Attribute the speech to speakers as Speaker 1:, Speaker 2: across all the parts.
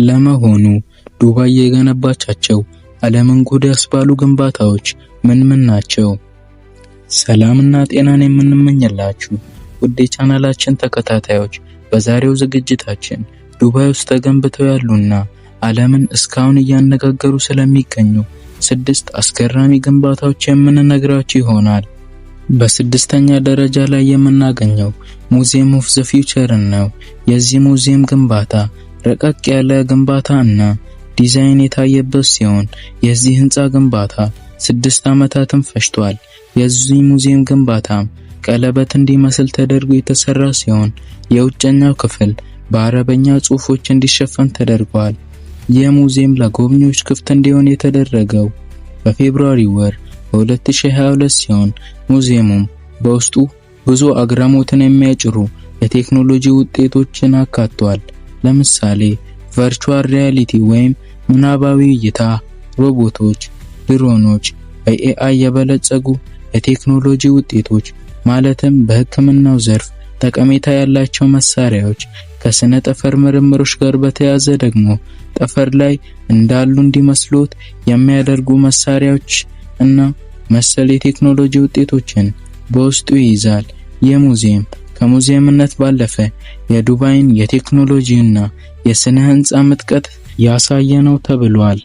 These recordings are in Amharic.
Speaker 1: ለመሆኑ ዱባይ የገነባቻቸው ዓለምን ጉድ ያስባሉ ግንባታዎች ምን ምን ናቸው? ሰላምና ጤናን የምንመኝላችሁ ውድ የቻናላችን ተከታታዮች፣ በዛሬው ዝግጅታችን ዱባይ ውስጥ ተገንብተው ያሉና ዓለምን እስካሁን እያነጋገሩ ስለሚገኙ ስድስት አስገራሚ ግንባታዎች የምንነግራችሁ ይሆናል። በስድስተኛ ደረጃ ላይ የምናገኘው Museum of the Future ን ነው። የዚህ ሙዚየም ግንባታ ረቀቅ ያለ ግንባታ እና ዲዛይን የታየበት ሲሆን የዚህ ህንፃ ግንባታ 6 ዓመታትን ፈጅቷል። የዚህ ሙዚየም ግንባታም ቀለበት እንዲመስል ተደርጎ የተሰራ ሲሆን የውጨኛው ክፍል በአረበኛ ጽሑፎች እንዲሸፈን ተደርጓል። ይህ ሙዚየም ለጎብኚዎች ክፍት እንዲሆን የተደረገው በ February ወር በ2022 ሲሆን ሙዚየሙም በውስጡ ብዙ አግራሞትን የሚያጭሩ የቴክኖሎጂ ውጤቶችን አካቷል። ለምሳሌ virtual reality ወይም ምናባዊ እይታ፣ ሮቦቶች፣ ድሮኖች፣ በ AI የበለጸጉ የቴክኖሎጂ ውጤቶች፣ ማለትም በሕክምናው ዘርፍ ጠቀሜታ ያላቸው መሳሪያዎች፣ ከስነ ጠፈር ምርምሮች ጋር በተያያዘ ደግሞ ጠፈር ላይ እንዳሉ እንዲመስሎት የሚያደርጉ መሳሪያዎች እና መሰል የቴክኖሎጂ ውጤቶችን በውስጡ ይይዛል። ይህ ሙዚየም ከሙዚየምነት ባለፈ የዱባይን የቴክኖሎጂ እና የስነ ህንፃ ምጥቀት ያሳየ ነው ተብሏል።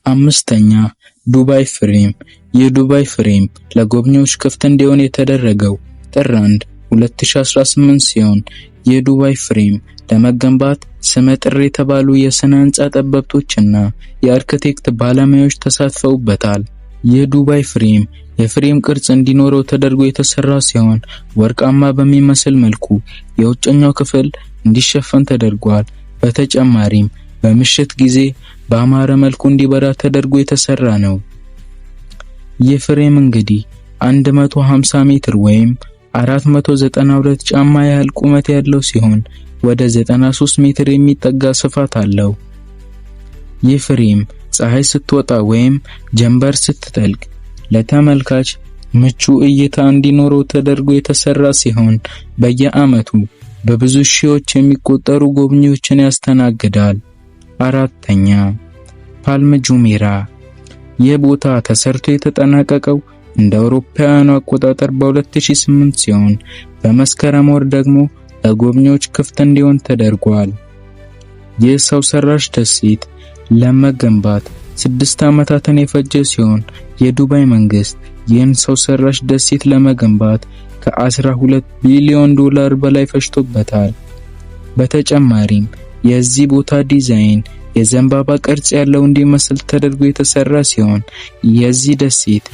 Speaker 1: አምስተኛ፣ ዱባይ ፍሬም። የዱባይ ፍሬም ለጎብኚዎች ክፍት እንዲሆን የተደረገው ጥር 1 2018 ሲሆን የዱባይ ፍሬም ለመገንባት ስመጥር የተባሉ የስነ ህንፃ ጠበብቶችና የአርክቴክት ባለሙያዎች ተሳትፈውበታል። የዱባይ ፍሬም የፍሬም ቅርጽ እንዲኖረው ተደርጎ የተሰራ ሲሆን ወርቃማ በሚመስል መልኩ የውጨኛው ክፍል እንዲሸፈን ተደርጓል። በተጨማሪም በምሽት ጊዜ በአማረ መልኩ እንዲበራ ተደርጎ የተሰራ ነው። ይህ ፍሬም እንግዲህ 150 ሜትር ወይም 492 ጫማ ያህል ቁመት ያለው ሲሆን ወደ 93 ሜትር የሚጠጋ ስፋት አለው። ይህ ፍሬም ፀሐይ ስትወጣ ወይም ጀንበር ስትጠልቅ ለተመልካች ምቹ እይታ እንዲኖረው ተደርጎ የተሰራ ሲሆን በየዓመቱ በብዙ ሺዎች የሚቆጠሩ ጎብኚዎችን ያስተናግዳል። አራተኛ፣ ፓልም ጁሜራ። ይህ ቦታ ተሰርቶ የተጠናቀቀው እንደ አውሮፓውያኑ አቆጣጠር በ2008 ሲሆን በመስከረም ወር ደግሞ ለጎብኚዎች ክፍት እንዲሆን ተደርጓል። ይህ ሰው ሰራሽ ደሴት ለመገንባት 6 ዓመታትን የፈጀ ሲሆን የዱባይ መንግስት ይህን ሰው ሰራሽ ደሴት ለመገንባት ከ12 ቢሊዮን ዶላር በላይ ፈጅቶበታል። በተጨማሪም የዚህ ቦታ ዲዛይን የዘንባባ ቅርጽ ያለው እንዲመስል ተደርጎ የተሰራ ሲሆን የዚህ ደሴት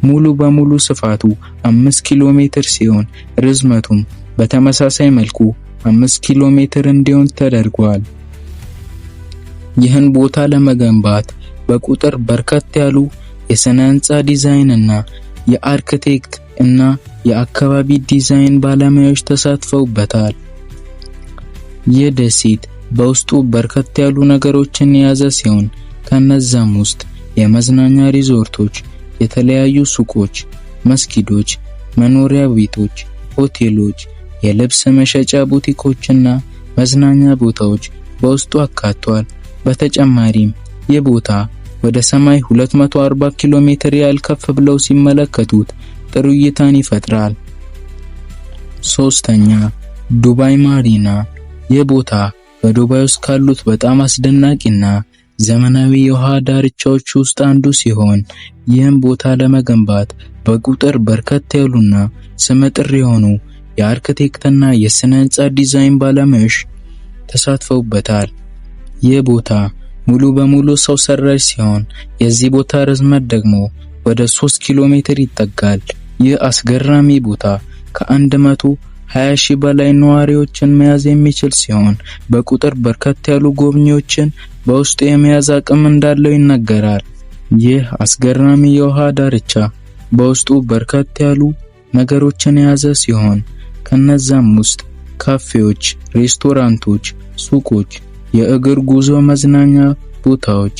Speaker 1: ሙሉ በሙሉ ስፋቱ 5 ኪሎ ሜትር ሲሆን ርዝመቱም በተመሳሳይ መልኩ 5 ኪሎ ሜትር እንዲሆን ተደርጓል። ይህን ቦታ ለመገንባት በቁጥር በርከት ያሉ የስነ ህንፃ ዲዛይን እና የአርክቴክት እና የአካባቢ ዲዛይን ባለሙያዎች ተሳትፈውበታል። ይህ ደሴት በውስጡ በርከት ያሉ ነገሮችን የያዘ ሲሆን ከነዛም ውስጥ የመዝናኛ ሪዞርቶች፣ የተለያዩ ሱቆች፣ መስጊዶች፣ መኖሪያ ቤቶች፣ ሆቴሎች፣ የልብስ መሸጫ ቡቲኮችና መዝናኛ ቦታዎች በውስጡ አካቷል። በተጨማሪም ይህ ቦታ ወደ ሰማይ 240 ኪሎ ሜትር ያህል ከፍ ብለው ሲመለከቱት ጥሩ እይታን ይፈጥራል። ሶስተኛ፣ ዱባይ ማሪና። ይህ ቦታ በዱባይ ውስጥ ካሉት በጣም አስደናቂና ዘመናዊ የውሃ ዳርቻዎች ውስጥ አንዱ ሲሆን ይህም ቦታ ለመገንባት በቁጥር በርከት ያሉና ስመጥር የሆኑ የአርክቴክትና የስነ ህንፃ ዲዛይን ባለሙያዎች ተሳትፈውበታል። ይህ ቦታ ሙሉ በሙሉ ሰው ሰራሽ ሲሆን የዚህ ቦታ ርዝመት ደግሞ ወደ 3 ኪሎ ሜትር ይጠጋል። ይህ አስገራሚ ቦታ ከ120 ሺህ በላይ ነዋሪዎችን መያዝ የሚችል ሲሆን በቁጥር በርከት ያሉ ጎብኚዎችን በውስጡ የመያዝ አቅም እንዳለው ይነገራል። ይህ አስገራሚ የውሃ ዳርቻ በውስጡ በርከት ያሉ ነገሮችን የያዘ ሲሆን ከነዛም ውስጥ ካፌዎች፣ ሬስቶራንቶች፣ ሱቆች፣ የእግር ጉዞ መዝናኛ ቦታዎች፣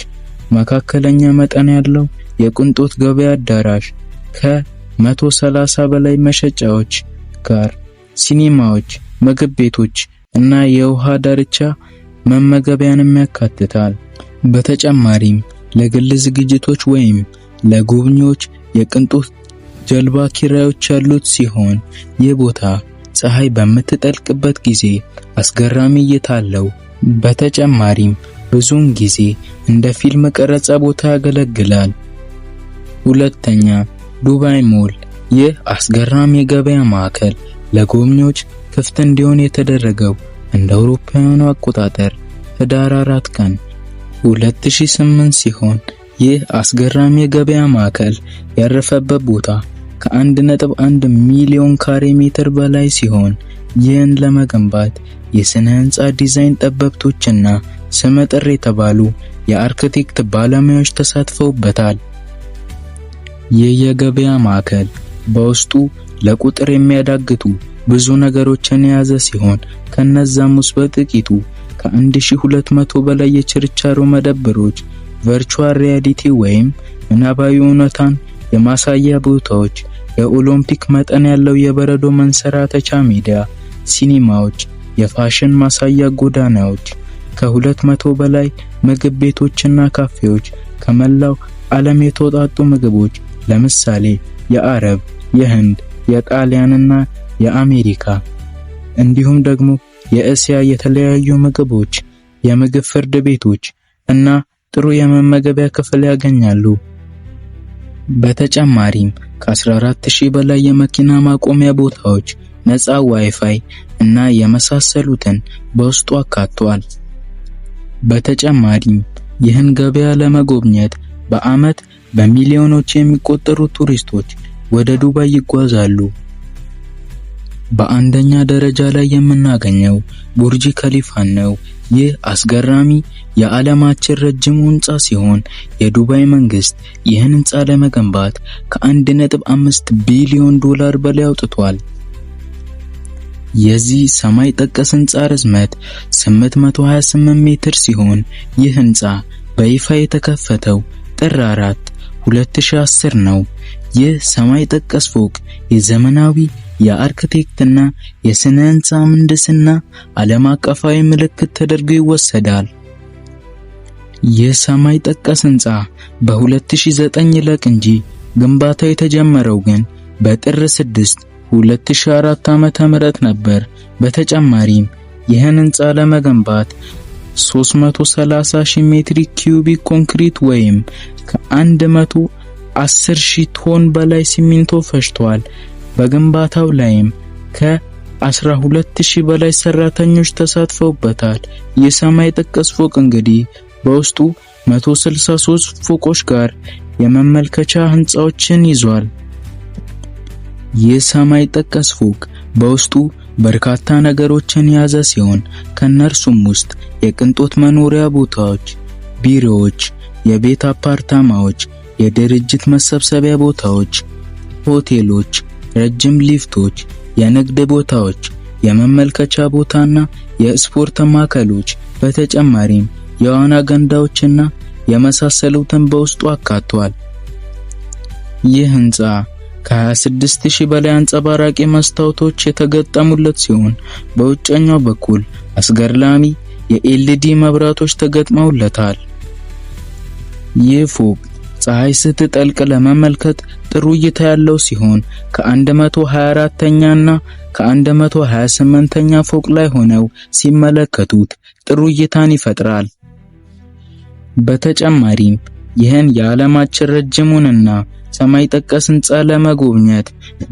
Speaker 1: መካከለኛ መጠን ያለው የቅንጦት ገበያ አዳራሽ ከ130 በላይ መሸጫዎች ጋር፣ ሲኒማዎች፣ ምግብ ቤቶች እና የውሃ ዳርቻ መመገቢያንም ያካትታል። በተጨማሪም ለግል ዝግጅቶች ወይም ለጎብኚዎች የቅንጦት ጀልባ ኪራዮች ያሉት ሲሆን ይህ ቦታ ፀሐይ በምትጠልቅበት ጊዜ አስገራሚ እይታ አለው። በተጨማሪም ብዙውን ጊዜ እንደ ፊልም ቀረጻ ቦታ ያገለግላል። ሁለተኛ፣ ዱባይ ሞል። ይህ አስገራሚ የገበያ ማዕከል ለጎብኚዎች ክፍት እንዲሆን የተደረገው እንደ አውሮፓውያኑ አቆጣጠር ህዳር 4 ቀን 2008 ሲሆን ይህ አስገራሚ የገበያ ማዕከል ያረፈበት ቦታ ከ1.1 ሚሊዮን ካሬ ሜትር በላይ ሲሆን ይህን ለመገንባት የስነ ህንፃ ዲዛይን ጠበብቶችና ስመጥር የተባሉ የአርክቴክት ባለሙያዎች ተሳትፈውበታል። ይህ የገበያ ማዕከል በውስጡ ለቁጥር የሚያዳግቱ ብዙ ነገሮችን የያዘ ሲሆን ከነዛም ውስጥ በጥቂቱ ከ1200 በላይ የችርቻሮ መደብሮች፣ virtual reality ወይም ምናባዊ እውነታን የማሳያ ቦታዎች፣ የኦሎምፒክ መጠን ያለው የበረዶ መንሰራተቻ ሜዳ፣ ሲኒማዎች፣ የፋሽን ማሳያ ጎዳናዎች፣ ከ200 በላይ ምግብ ቤቶችና ካፌዎች፣ ከመላው ዓለም የተውጣጡ ምግቦች ለምሳሌ የአረብ፣ የህንድ፣ የጣሊያንና የአሜሪካ እንዲሁም ደግሞ የእስያ የተለያዩ ምግቦች፣ የምግብ ፍርድ ቤቶች እና ጥሩ የመመገቢያ ክፍል ያገኛሉ። በተጨማሪም ከ14,000 በላይ የመኪና ማቆሚያ ቦታዎች፣ ነፃ ዋይፋይ እና የመሳሰሉትን በውስጡ አካቷል። በተጨማሪም ይህን ገበያ ለመጎብኘት በዓመት በሚሊዮኖች የሚቆጠሩ ቱሪስቶች ወደ ዱባይ ይጓዛሉ። በአንደኛ ደረጃ ላይ የምናገኘው ቡርጅ ከሊፋን ነው። ይህ አስገራሚ የዓለማችን ረጅሙ ህንፃ ሲሆን የዱባይ መንግስት ይህን ህንፃ ለመገንባት ከ1.5 ቢሊዮን ዶላር በላይ አውጥቷል። የዚህ ሰማይ ጠቀስ ህንፃ ርዝመት 828 ሜትር ሲሆን ይህ ህንፃ በይፋ የተከፈተው ጥር 4 2010 ነው። ይህ ሰማይ ጠቀስ ፎቅ የዘመናዊ የአርክቴክትና የስነ ህንፃ ምህንድስና ዓለም አቀፋዊ ምልክት ተደርጎ ይወሰዳል። ይህ ሰማይ ጠቀስ ህንፃ በ2009 ይለቅ እንጂ ግንባታው የተጀመረው ግን በጥር 6 2004 ዓመተ ምህረት ነበር። በተጨማሪም ይህን ህንፃ ለመገንባት 330,000 ሜትሪክ ኪዩቢክ ኮንክሪት ወይም ከ110,000 ቶን በላይ ሲሚንቶ ፈጅቷል። በግንባታው ላይም ከ12,000 በላይ ሰራተኞች ተሳትፈውበታል። የሰማይ ጠቀስ ፎቅ እንግዲህ በውስጡ 163 ፎቆች ጋር የመመልከቻ ህንፃዎችን ይዟል። የሰማይ ጠቀስ ፎቅ በውስጡ በርካታ ነገሮችን የያዘ ሲሆን ከነርሱም ውስጥ የቅንጦት መኖሪያ ቦታዎች፣ ቢሮዎች፣ የቤት አፓርታማዎች፣ የድርጅት መሰብሰቢያ ቦታዎች፣ ሆቴሎች፣ ረጅም ሊፍቶች፣ የንግድ ቦታዎች፣ የመመልከቻ ቦታና የስፖርት ማዕከሎች በተጨማሪም የዋና ገንዳዎችና የመሳሰሉትን በውስጡ አካቷል። ይህ ህንፃ ከ26,000 በላይ አንጸባራቂ መስታወቶች የተገጠሙለት ሲሆን በውጨኛው በኩል አስገራሚ የ LED መብራቶች ተገጥመውለታል። ይህ ፎቅ ፀሐይ ስትጠልቅ ለመመልከት ጥሩ እይታ ያለው ሲሆን ከ124ኛ እና ከ128ኛ ፎቅ ላይ ሆነው ሲመለከቱት ጥሩ እይታን ይፈጥራል። በተጨማሪም ይህን የዓለማችን ረጅሙንና ሰማይ ጠቀስ ህንፃ ለመጎብኘት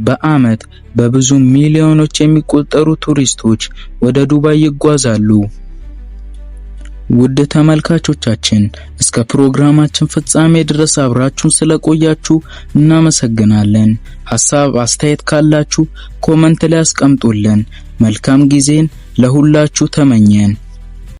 Speaker 1: በዓመት በብዙ ሚሊዮኖች የሚቆጠሩ ቱሪስቶች ወደ ዱባይ ይጓዛሉ። ውድ ተመልካቾቻችን እስከ ፕሮግራማችን ፍጻሜ ድረስ አብራችሁን ስለቆያችሁ እናመሰግናለን። ሐሳብ አስተያየት ካላችሁ comment ላይ አስቀምጡልን። መልካም ጊዜን ለሁላችሁ ተመኘን።